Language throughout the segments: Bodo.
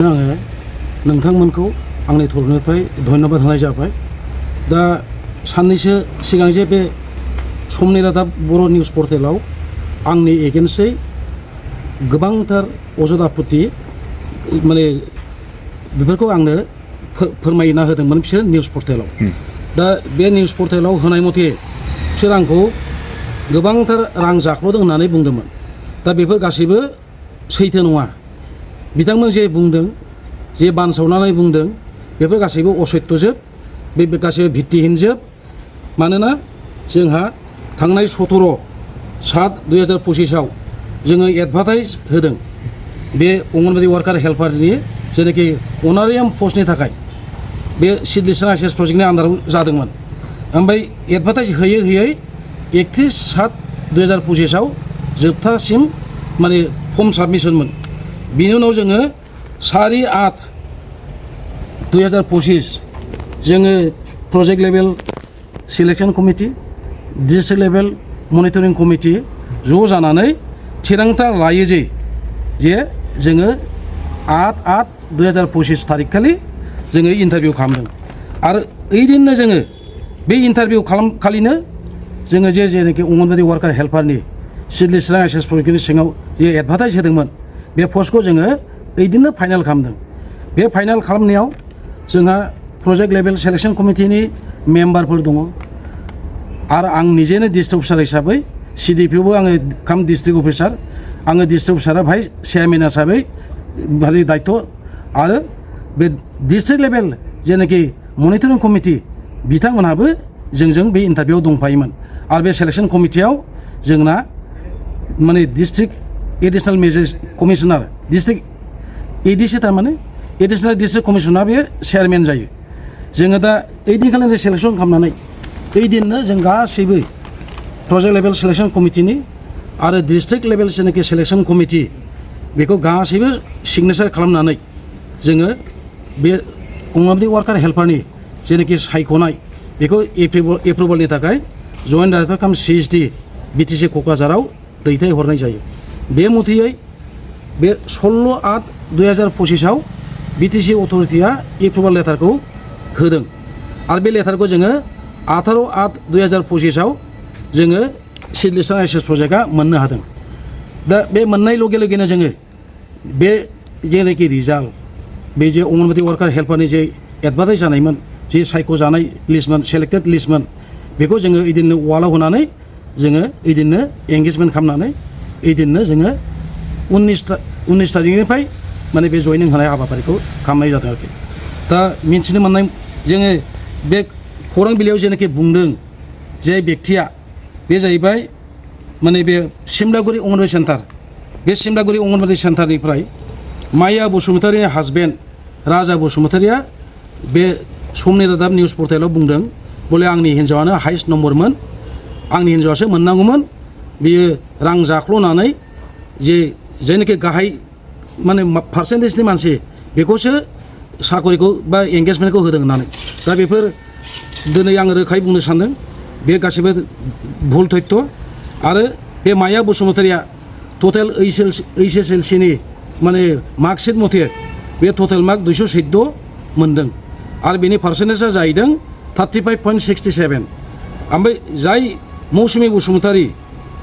आङो नोंथांमोनखौ आंनि थरनिफ्राय धन्यबाद होनाय जाबाय। दा साननैसो सिगां जे बे समनि रादाब बर' निउस पर्टेलाव आंनि एगेन्स्टै गोबांथार अजद आपुत्ति माने बेफोरखौ आंनो फोरमायना होदोंमोन बिसोर निउस पर्टेलाव। दा बे निउस पर्टेलाव होनाय मथे बिसोर आंखौ गोबांथार रां जाख्ल'दों होननानै बुंदोंमोन। दा बेफोर गासैबो सैथो नङा। बिथांमोन जे बुंदों, जे बानसावनानै बुंदों, बेफोर गासैबो असत्यजोब, बे गासैबो भित्तिहीनजोब। मानोना जोंहा थांनाय 17/7/2025 जोङो एडभार्टाइज होदों बे अंगनबादि वार्कार हेल्पारनि जेनाखि अनारियाम पस्टनि थाखाय बे सिड लिस्टेन आइसिएस प्रजेक्टनि आन्दाराव जादोंमोन। ओमफ्राय एडभार्टाइज होयै होयै 31/7/2025 जोबथासिम माने फर्म साबमिसनमोन। बिनि उनाव जोङो 4/8/2025 जोङो project level selection committee, district level monitoring committee ज' जानानै थिरांथा लायो जे जोङो 8/8/2025 थारिखखालि जोङो इन्टारभिउ खालामदों। आरो ओइदिननो जोङो बे इन्टारभिउ खालिनो जोङो जेनाखि अंगनबादि वार्कार हेल्पारनि सिड लिस्टेन आइसिएस प्रजेक्टनि सिङाव जे एडभार्टाइज होदोंमोन बे पस्टखौ जोङो ओइदिननो फाइनाल खालामदों। बे फाइनाल खालामनायाव जोंहा प्रजेक्ट लेभेल सिलेक्शन कमिटिनि मेम्बारफोर दङ आरो आं निजेनो डिस्ट्रिक्ट अफिसार हिसाबै CDPआवबो आङो काम डिस्ट्रिक्ट अफिसार, आङो डिस्ट्रिक्ट अफिसारा भाइस चेयारमेन हिसाबै भारि दायित्व। आरो बे डिस्ट्रिक्ट लेभेल जेनाखि मनिटरिं कमिटि बिथांमोनहाबो जोंजों बे इन्टारभिउआव दंफायोमोन। आरो बे सिलेक्शन कमिटियाव जोंना माने district additional magistrate commissioner, district ADC थारमाने एडिशनेल डिस्ट्रिक्ट कमिशनार बे चेयारमेन जायो। जोङो दा ओइदिनखालि जे सेलेक्सन खालामनानै ओइदिननो जों गासैबो प्रजेक्ट लेभेल सिलेक्शन कमिटिनि आरो डिस्ट्रिक्ट लेभेल जेनाखि सिलेक्शन कमिटि बेखौ गासैबो सिगनेचार खालामनानै जोङो बे अंगनबादि वार्कार हेल्पारनि जेनाखि सायख'नाय बेखौ एप्रुभेलनि थाखाय जइन्ट डाइरेक्टर काम CSD BTC क'क्राझाराव दैथायहरनाय जायो। बे मथेयै बे 16/8/2025 BTC अथ'रिटिया एप्रुभेल लेटारखौ होदों। आरो बे लेटारखौ जोङो 18/8/2025 जोङो सिड लिस्टेन आइसिएस प्रजेक्टआ मोननो हादों। दा बे मोननाय लगे लगेनो जोङो बे जेनाखि रिजाल्ट, बे जे अंगनबादि वार्कार हेल्पारनि जे एडभार्टाइज जानायमोन, जे सायख'जानाय लिस्टमोन, सेलेक्टेड लिस्टमोन, बेखौ जोङो ओइदिननो वालाव होनानै जोङो ओइदिननो एंगेजमेन्ट खालामनानै ओइदिननो जोङो 19 थारिखनिफ्राय माने बे जयनिं होनाय हाबाफारिखौ खालामनाय जादों आरोखि। दा मिन्थिनो मोननाय जोङो बे खौरां बिलाइयाव जेनाखि बुंदों जे बेक्तिया बे जाहैबाय माने बे सिमलागुरि अंगनबादि सेन्टार, बे सिमलागुरि अंगनबादि सेन्टारनिफ्राय माया बसुमतारिनि हासबेन्ड राजा बसुमतारिया बे समनि रादाब निउस पर्टेलाव बुंदों बले आंनि हिन्जावानो हाइस्ट नम्बरमोन, आंनि हिन्जावासो मोननांगौमोन, बियो रां जाख्ल'नानै जायनाखि गाहाय माने पार्सेन्टेजनि मानसि बेखौसो साकरिखौ बा एंगेजमेन्टखौ होदों होननानै। दा बेफोर दिनै आङो रोखायै बुंनो सानदों बे गासैबो भुल तथ्य। आरो बे माया बसुमतारिया टटेल HSLCनि माने मार्कशिट मथे बे टटेल मार्क 214 मोनदों आरो बेनि पार्सेन्टेजआ जाहैदों 35.67। ओमफ्राय जाय मौसुमि बसुमतारि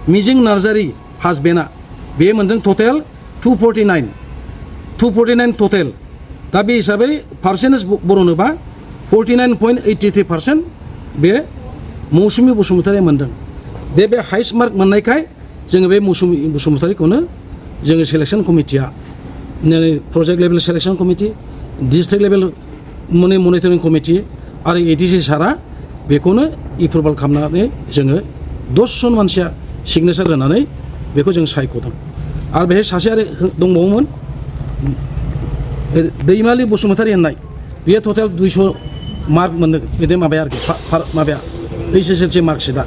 मिजिं नार्जारि हासबेन्डआ बे मोनदों टटेल 249 टटेल। दा बे हिसाबै पार्सेन्टेज बरनोबा 49.83% बे मौसुमि बसुमतारिया मोनदों। बे हाइस्ट मार्क मोननायखाय जोङो बे मौसुमि बसुमतारिखौनो जोङो सिलेक्शन कमिटिया project level selection committee, district level monitoring committee आरो ADC सारा बेखौनो एप्रुभेल खालामनानै जोङो 10 जन मानसिया सिगनेचार होनानै बेखौ जों सायख'दों। आरो बेहाय सासे आरो दंबावोमोन दैमालि बसुमतारि होननाय, बेयो टटेल 200 मार्क मोनदों। बे माबाया आरोखि माबाया HSLC मार्कशिटआ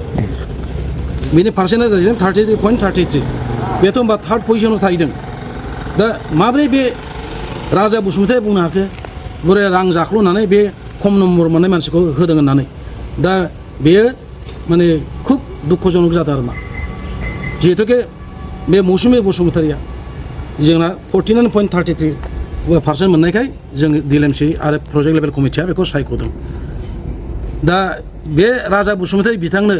बेनि पार्सेन्टेज जाहैदों 33.33। बेथ' होमबा थार्ड पजिसनाव थाहैदों। दा माब्रै बे राजा बसुमतारिया बुंनो हाखो बोरै रां जाख्ल'नानै बे खम नम्बर मोननाय मानसिखौ होदों होननानै? दा बेयो माने खुब दुखुजनक जादों आरोमा। जिहेतुके बे मौसुमि बसुमतारिया जोंना 49.33 पार्सेन्ट मोननायखाय जों डिएलएमसि आरो प्रजेक्ट लेभेल कमिटिया बेखौ सायख'दों दा बे राजा बसुमतारी बिथांनो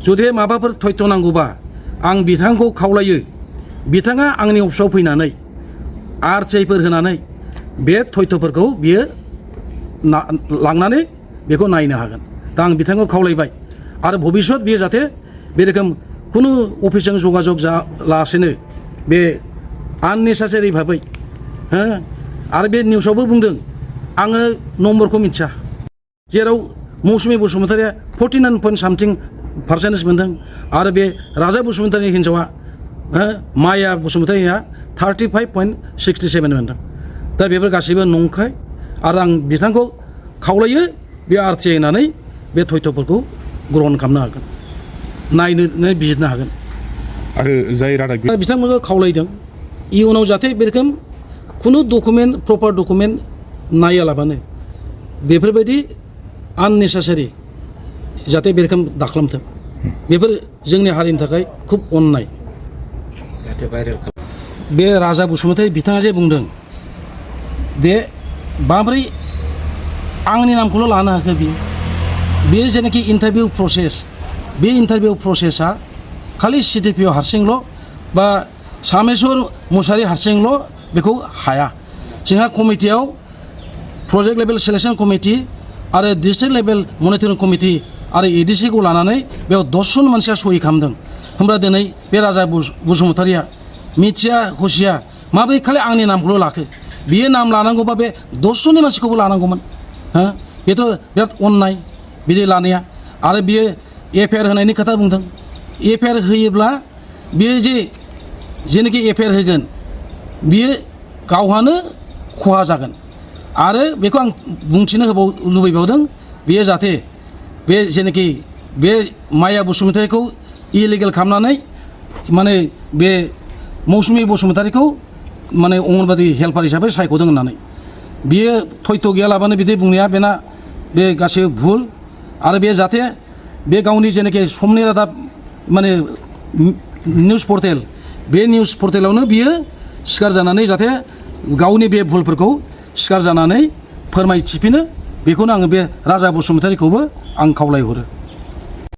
जुदि माबाफोर तथ्य नांगौबा आं बिथांखौ खावलायो बिथाङा आंनि अफिसाव फैनानै आरटिआइफोर होनानै बे तथ्यफोरखौ बियो लांनानै बेखौ नायनो हागोन दा आं बिथांखौ खावलायबाय आरो भबिष्यत बियो जाहाथे बे रोखोम खुनु अफिसजों जगाजग लासेनो बे आननेसेसारि भाबै आरो बे निउसावबो बुंदों आङो नम्बरखौ मिथिया जेराव मौसुमि बसुमतारिया 49 पइन्ट सामथिं पार्सेन्टेज मोनदों आरो बे राजा बसुमतारिनि हिन्जावा माया बसुमतारिया 35.67 मोनदों दा बेफोर गासैबो नंखाय आरो आं बिथांखौ खावलायो बे आरटिआइ होनानै बे तथ्यफोरखौ ग्रहण खालामनो हागोन नायनो बिजिरनो हागोन आरो जाय रादाब बिथांमोनखौ खावलायदों इयुनाव जाहाथे बे रोखोम खुनु डकुमेन्ट प्रपार डकुमेन्ट नायालाबानो बेफोरबायदि आननेसेसारि जाहाथे बे रोखोम दाखालामथों बेफोर जोंनि हारिनि थाखाय खुब अननाय बे राजा बसुमतारी बिथाङा जे बुंदों दे माब्रै आंनि नामखौल' लानो हाखो बियो जेनाखि इन्टारभिउ प्रसेस बे इन्टारभिउ प्रसेसा खालि सिडिपिअ हारसिंल' बा सामेश्वर मुसाहारि हारसिंल' बेखौ हाया जोंहा कमिटियाव प्रजेक्ट लेभेल सिलेक्सन कमिटि आरो डिस्ट्रिक्ट लेभेल मनिटरिं कमिटि आरो एडिसिखौ लानानै बेयाव 10 जन मानसिया सहि खालामदों होमब्ला दिनै बे राजा बसुमतारिया मिथिया हुसिया माब्रै खालि आंनि नामखौल' लाखो बियो नाम लानांगौबा बे 10 जननि मानसिखौबो लानांगौमोन बेथ' बिराद अननाय बिदि लानाया आरो बियो एफआइआर होनायनि खोथा बुंदों एफआइआर होयोब्ला बियो जेनाखि एफआइआर होगोन बियो गावहानो खहा जागोन आरो बेखौ आं बुंथिनो लुबैबावदों बियो जाहाथे बे जेनाखि बे माया बसुमतारिखौ इलिगेल खालामनानै माने बे मौसुमि बसुमतारिखौ माने अंगनबादि हेल्पार हिसाबै सायख'दों होननानै बियो तथ्य गैयालाबानो बिदि बुंनाया बेना बे गासैबो भुल आरो बे जाहाथे बे गावनि जेनाखि समनि रादाब माने निउस पर्टेल बे निउस पर्टेलावनो बियो सिखार जानानै जाहाथे गावनि बे भुलफोरखौ सिखार जानानै फोरमायथिफिनो बेखौनो आङो बे राजा बसुमतारिखौबो आं खावलायहरो